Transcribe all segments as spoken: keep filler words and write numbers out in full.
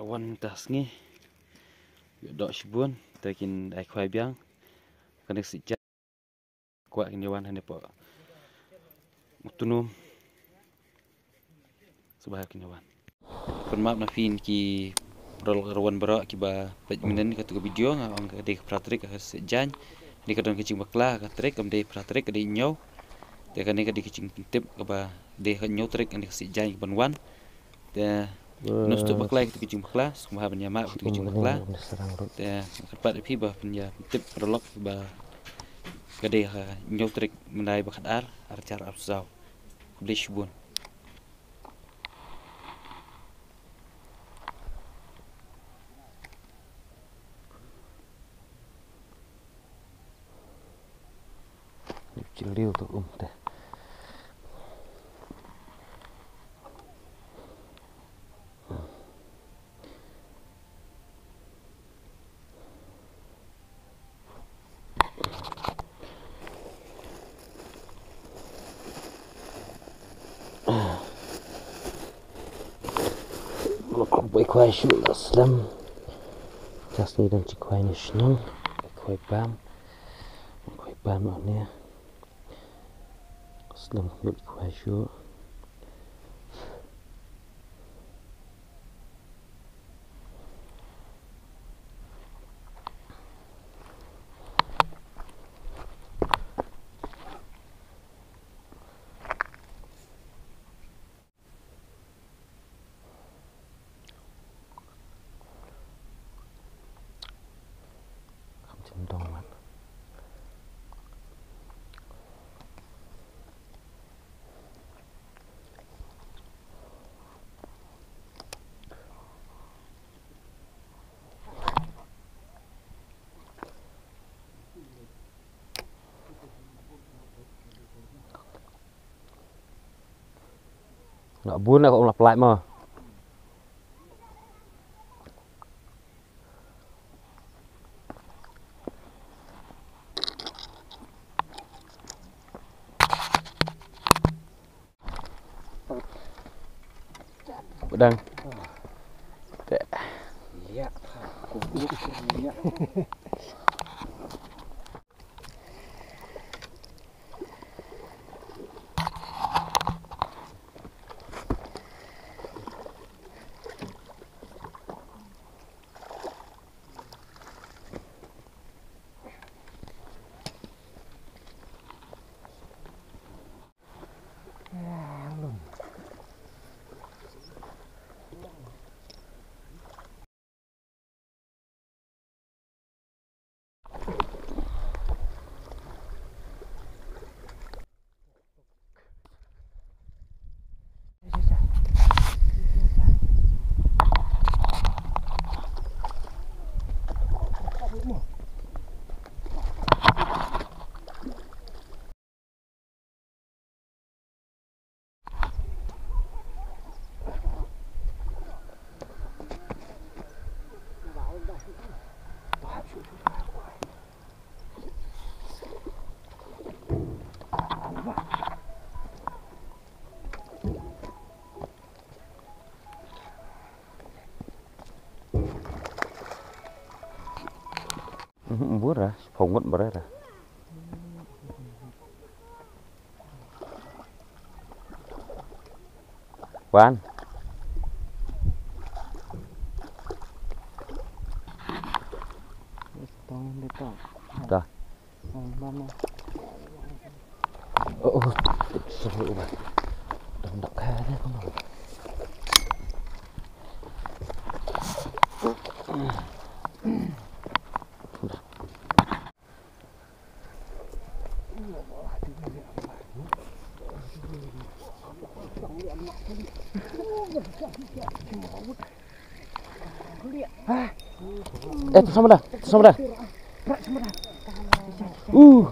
Wan mynta sngi. Ïoh doh shibun, te kin ai khwai biang. Kane ka siej jaiñ. Kwah kin ïa wan hangne hapoh Utnum. Sngewbha kin ïa wan. Khublei map na phi ki paralok ruh baroh kiba peit mynne katu ka video, nga ong ka dei ka phra tarik ka siej jaiñ. Dei ka don ka jingbakla ka tarik, kam dei phra tarik, ka dei hynñiew. Te kane ka dei ka jingpyntip kaba dei ka hynñiew tarik, kane ka siej jaiñ kaban wan. Te nus tu bakla katu ka jingbakla, sngewbha ban ïa map katu ka jingbakla. Te kyrpad ïa phi ba phin ïa pyntip paralok ba ka dei ha hynñiew tarik Mynnai ba khatar, ar hajar arphew saw. Khublei shibun. Jylliew tu um te. Nga kwah boi khwai shuh la slem. Jas ni dang chi khwai ni shnong. Khwai bam. Khwai bam ni. Slem boi khwai shuh. Kham chen dong man. Nga bun aku lap lap mo. Udang. Iya. Mhm, bura, sephaw ngut bura. Wan. Dah. Oh, oh, sorry, Uba. Dang dak kaya dia, kamu. Eh, tu sama dah, tu sama dah. Uh.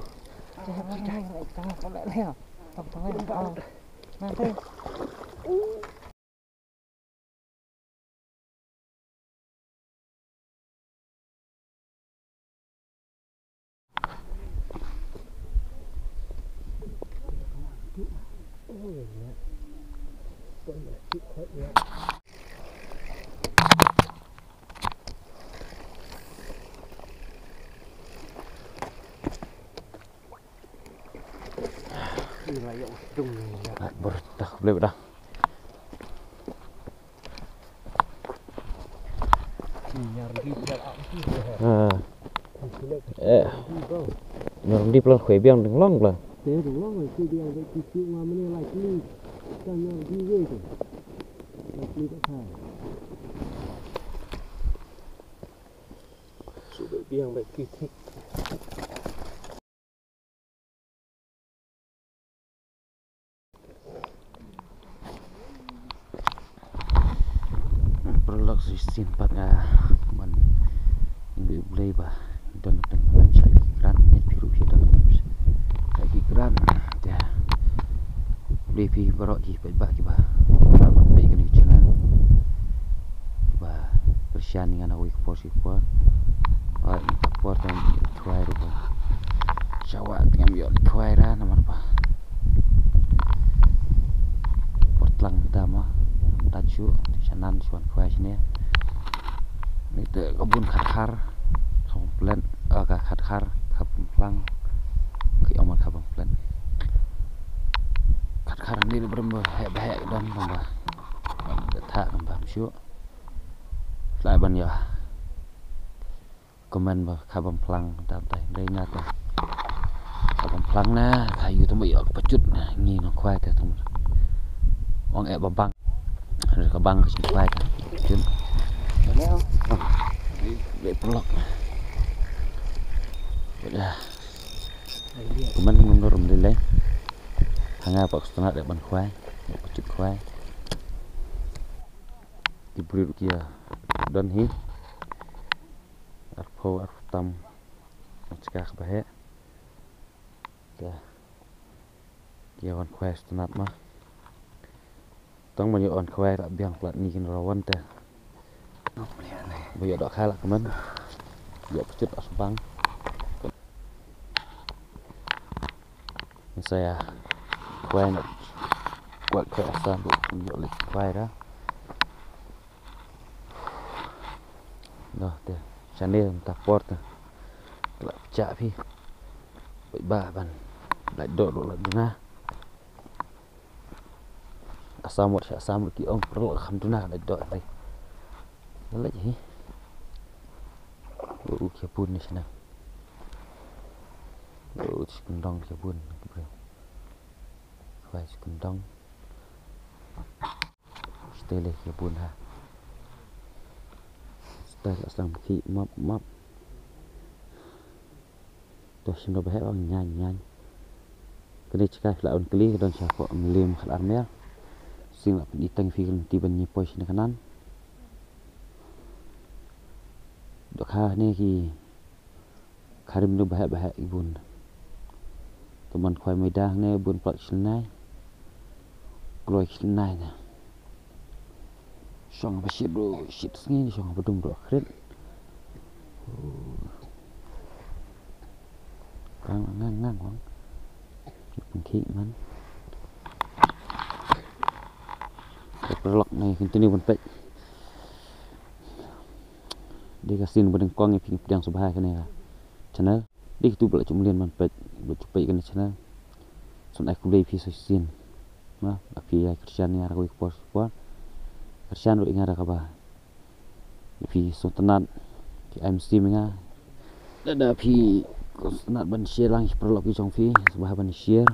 Bor tak boleh dah. Ha. Eh. Nyor di plan khwe biang ding long plan. Biang bai ki thik. Paralok, shisien pat nga man ngi Blei ba don tang ngam shai ki kran, ngi phi ruh phi don shai ki kran. Te Blei phi baroh ki paidbah kiba wan peit kane ka channel, kiba kyrshan ïa nga na kawei ka por shi por. Oi, ka por tang ïoh khwai ruh ba sha wah te ngam ïoh khwai ra namar ba por tlang mynta ma mynta shu sha nan shu wan khwai shane. Ni te ka bun Khadkhar, Khabang Plet, ah, ka Khadkhar, Khabang Plang, ki ong ma Khabang Plet. Khadkhar ni ni brem ba heh ba heh don ba. Ba tha kan ba shu. Lai ban ïa. Comment ba Khabang Plang tam tai dei nga te. Khabang Plang na ka yu tu ïa ka pachut na ngi nong khwai te tu. Ong eh ba bang. Ka bang ka shu khwai te. Pachut. Leh paralok. Ïa. Comment ngam dor rum lei lei. Hanga pa ka stunat dei ban khwai. Pachut khwai. Ki briew ki ïa don hi. Arphew arphew tam. Chka ka ba heh. Te ki ïa wan khwai stunat ma. Tang ban ïa wan khwai la biang palat ni kin rawan te. Ba ïa doh kha la kmen. Ïa pachut as bang. Sa ïa khwai na kwat khwai asam bu ïoh leh khwai da. Noh te channel mynta por te. Lah pecah phi. Baik ba ban. Lah dok dok lah duna. Asam mut sha asam mut ki ong perlu kham duna lah dok lai. Lah hi. U ki pun ni sana. U chi kendong ki pun. Khwai chi kendong. Style ki bun ha. Style aslang ki map map. To shim da ba heh ba nyan nyan. Kane chika la un kli don sha ko mlim khat armer. Sing la pyn iteng fi kan ti ban ni poi shine kanan. Dohkha ne ki Kharim nu bahek bahek i bun. Teman khwai maida ne bun plat shnai. Kloi shnai ne. Shong ba shit ru shit sngi shong ba dum ru khrit. Kang ngang ngang wang. Pengki man. Perlok ne continue ban pek. Dei ka sien ba nyngkong ïa phi pdiang sngewbha kane ka channel. Dei kitu ba la jumlien ban peit ba ju peit kane channel. Sngewbha ai khublei phi sa shisien. Ba phi ïa kyrshan ïa nga da kawei ka por por. Kyrshan ruh ïa nga da kaba phi sngewtynnat ki ai mynsiem ïa nga. Da da phi sngewtynnat ban share lang ki paralok ki jong phi sngewbha ban share.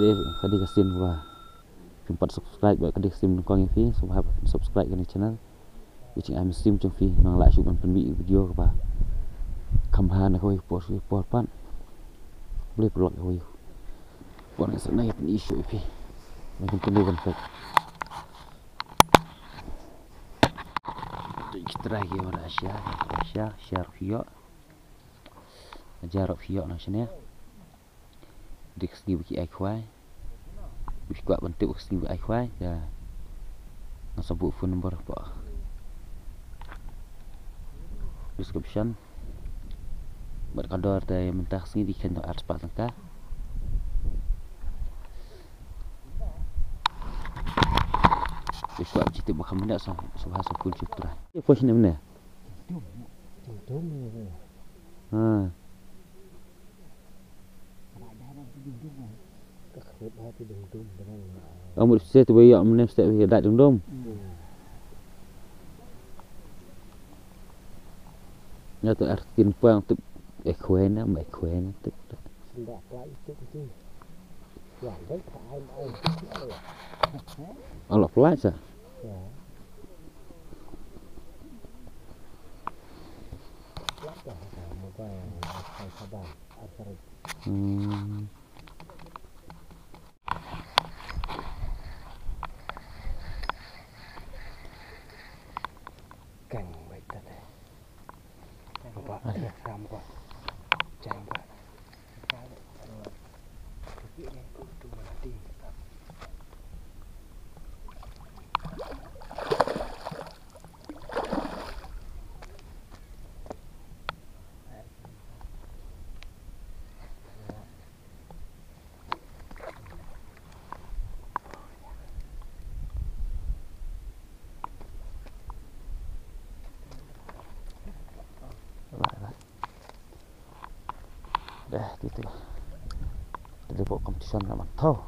Dei ka dei ka sien ba Phim pat subscribe ba ka dei ka sien nyngkong ïa phi, sngewbha ba phin subscribe kane channel. Ka jingai mynsiem jong phi, nang lah shuh ban pynmih video kaba kham bha na kawei ka por sha kawei ka por pat. Khublei paralok kawei. Pon sa nang ïa pynmih shuh ïa phi. Nang pynmih ban pek. Tu ki trai ki wan share, share, share phi ïoh. Jar phi ïoh nang shane. Dei ka sngi ba ki ai khwai. Ba ki kwah ban tip ka sngi ba ai khwai. Ïa. Nga sa buh phone number hapoh description. Bad ka dor te mynta ka sngi dei kheiñ arspah tyngka. Ba ki kwah ban tip ba kham bniah sa, sa bha sa phone sha u trai. Ïa phone shane mynne. Ha. Ong mut se tu ba ïoh mnem step hi dait dum dum. Ïa tu ar tin pang tu e khwai na, ma e khwai na tu. Ong la plai sa. Hmm. Keng baik tadi. Nampak, nampak. Jangan nampak. Right, right. Dah, gitu. Jadi buat competition lah, mantap.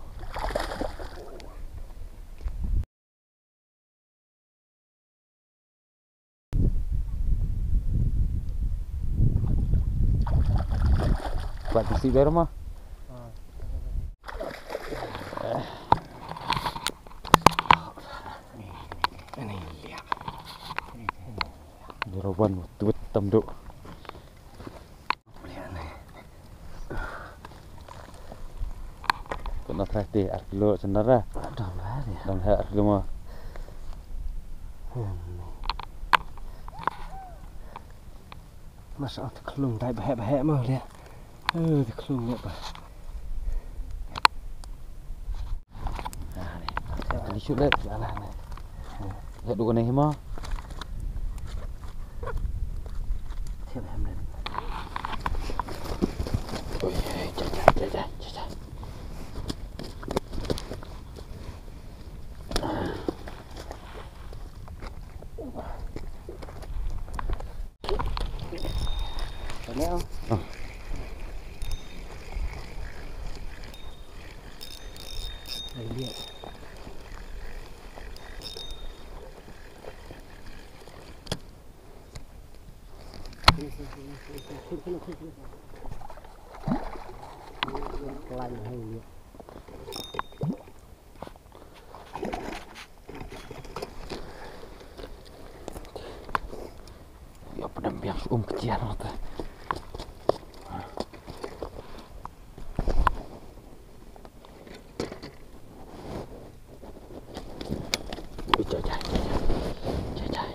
Buat bisi baru mah. Di rawan tuwit tam duk. Kena trai ti ar kilo sendara. Dang lah ni. Dang lah ar kilo mah. Masa te klung dai bahek bahek mah dia. Eh, te klung ni apa? Lisut deh, jalan deh. Lihat dulu nih, Hima. Siap, Hamdan. Oi, jajah, jajah, jajah. Ïa pdem biang shu um ktiar mata. Ui, jai, jai, jai, jai.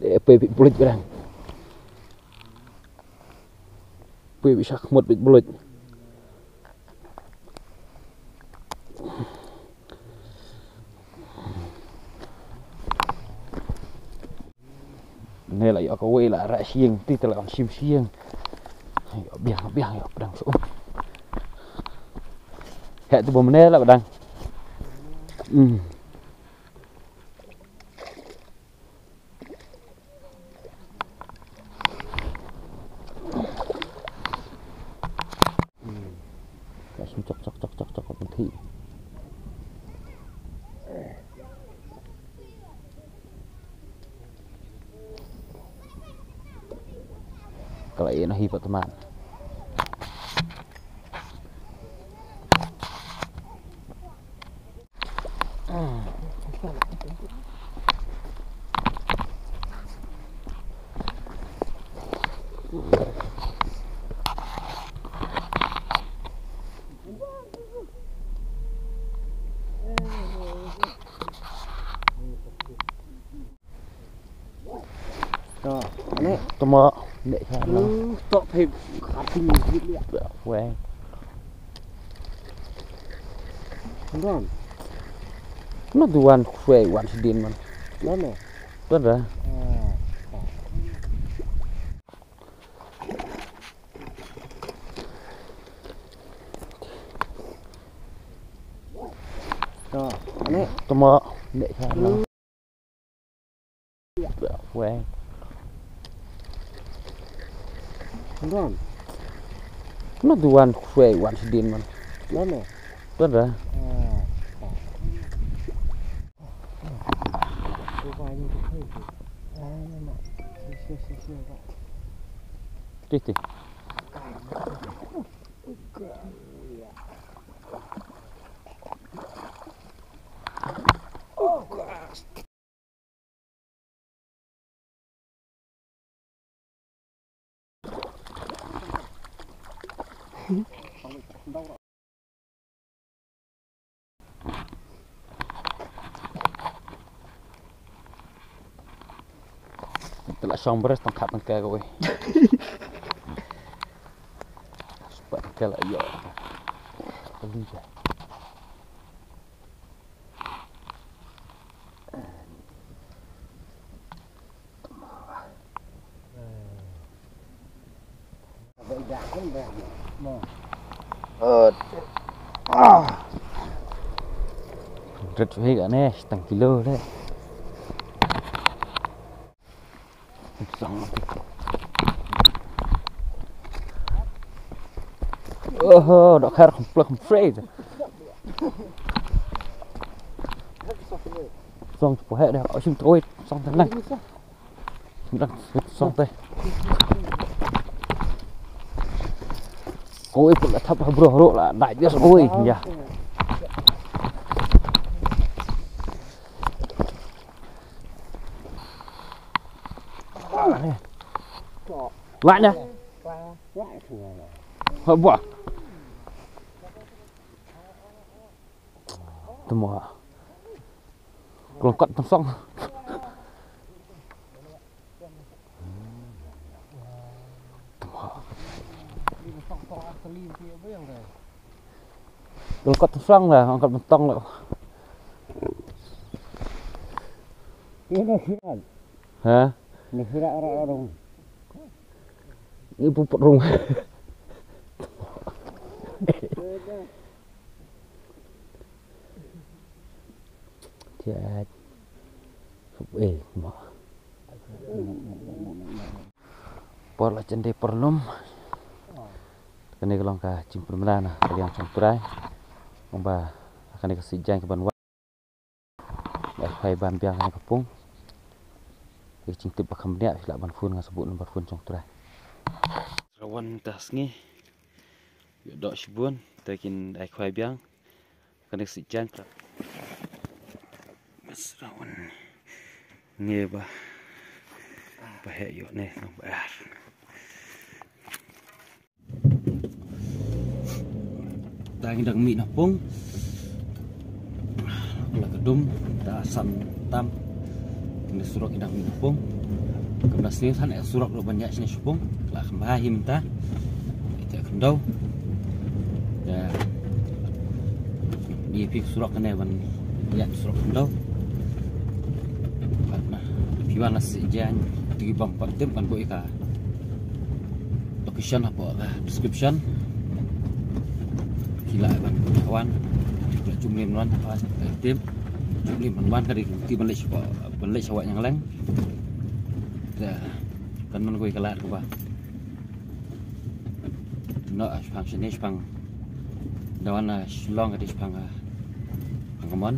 Dei pei bit bulit barang. Pei bit shak mut bit bulit. Ne la ïoh kawei la rah shieng ti te la wan shim shieng. Ïoh biang biang ïoh pdang sum. Heh tu ba mene la pdang. Hmm. Ka sum chok chok chok chok chok ka pynthi. Ka la ïeh noh hi pat tman. To, ne. Tama, ne ka na. Hmm, to phe khating lit lit. Weng. Don. No du wan khwai wan sidin man. Don ne. Don da. Ah. To, ne. Tama, ne ka na. Weng. Don. No du wan khwai wan sidin man. Mana? Tuan dah. Tih, tih. Te la shong bres tang khat tang ka kawei. Spat ka la yo. Ka li ka. Rit hi ka ne, tang kilo le. Oho, dok her komplek komplit. Song po he deh, oh, sim troi, song tenang. Tenang, song teh. Koi pun la thap ha bro ro la, dai bias koi, ya. Wah na. Wah buah. Temo. Kelongkot tong song. Temo. Kelongkot tong song lah, angkat bentong lah. Ini sirat. Ha? Ini sirat orang-orang. Ini puput rung. Chat. Eh, ma. Por la chende por lum. Kane ka long ka jingpynbna na ka liang jong u Trai. Ong ba kane ka siej jaiñ ka ban wan. Ai khwai bam biang kane ka pung. Ka jingtip ba kham bniah phi lah ban phone nga sa buh number phone jong u Trai. Rawan ta sngi. Ïoh doh shibun ta kin ai khwai biang. Kane ka siej jaiñ. Bas rawan. Ngi ba. Ba heh ïoh ne nong ba ar. Ta ngi dang mih na pung. La ka dum ta san tam. Ngi surok ngi dang mih na pung. Kam da sne san eh surok ruh ban ïaid sne sha pung. La kham bha hi mynta. Ita khyndew. Ya. Ngi phi surok kane ban ïaid surok khyndew. Pat na phi wan la siej jaiñ. Ti bam pat tip ban buh ïa ka location hapoh ka description. Ki lah ban wan. Ki lah jumlim wan wan. Tim jumlim wan wan ka dei ki ban leit sha, ban leit sha Wah Nyangleng. Te kan man kawei ka lad kaba. Noh, ah, shipang shane, shipang. Da wan, ah, Shillong ka dei shipang, ah, shipang kamon.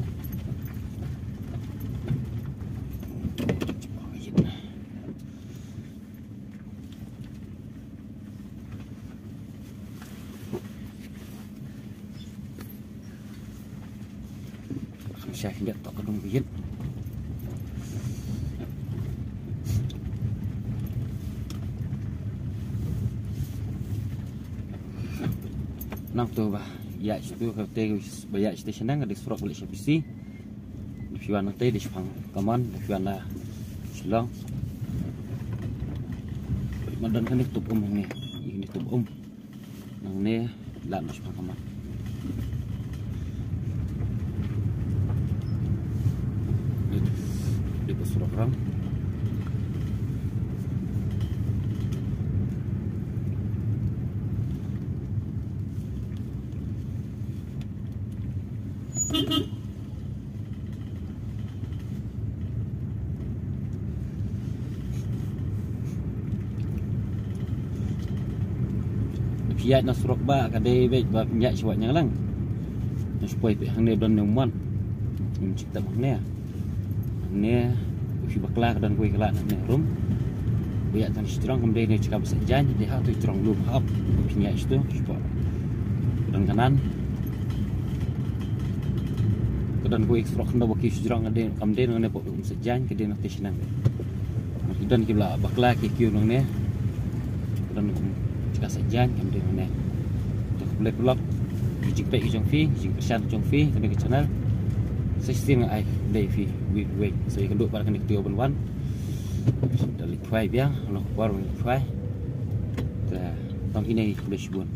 Kham shai khyndiat tok ka dum ka ïit. Nangto ba ïaid shatu ka te ba ïaid shatu shaneng ka dei surok ba leit sha Bisi. Dei phi wan nangte dei shipang kamon, dei phi wan na Shillong. Ma don kane tup um hangne, ïa kane tup um. Nangne lad na shipang kamon. Dei, dei ba surok rang. Phi ïaid na surok ba ka dei beit ba phi ïaid shuwa ñianglang. Na shipoi phi hangne don ne umwan. Ngim chik tam hangne. Hangne u phi bakla ka don kawei ka lad hangne rum. Ba ïaid tang shijrong kam dei ne chika ba sa jaiñ dei ha tu jrong lum hap. Phi ïaid shitu shipoi. Ka don kanan. Ka don kawei ka surok khyndew ba ki shijrong ka dei kam dei ne pok um sa jaiñ ka dei na te shnang. Ki don ki ba la bakla ki kiew nangne. Ki don kum chika sa jaiñ kam dei nangne. Te khublei paralok. Ki jingpeit ki jong phi, ki jingkyrshan ki jong phi kane ka channel. Sa shisien nga ai khublei phi. Wei wei. Sa ïakynduh pat kane ka taïew ban wan. Da leit khwai biang, ano ka por ban leit khwai. Te tang kine, khublei shibun.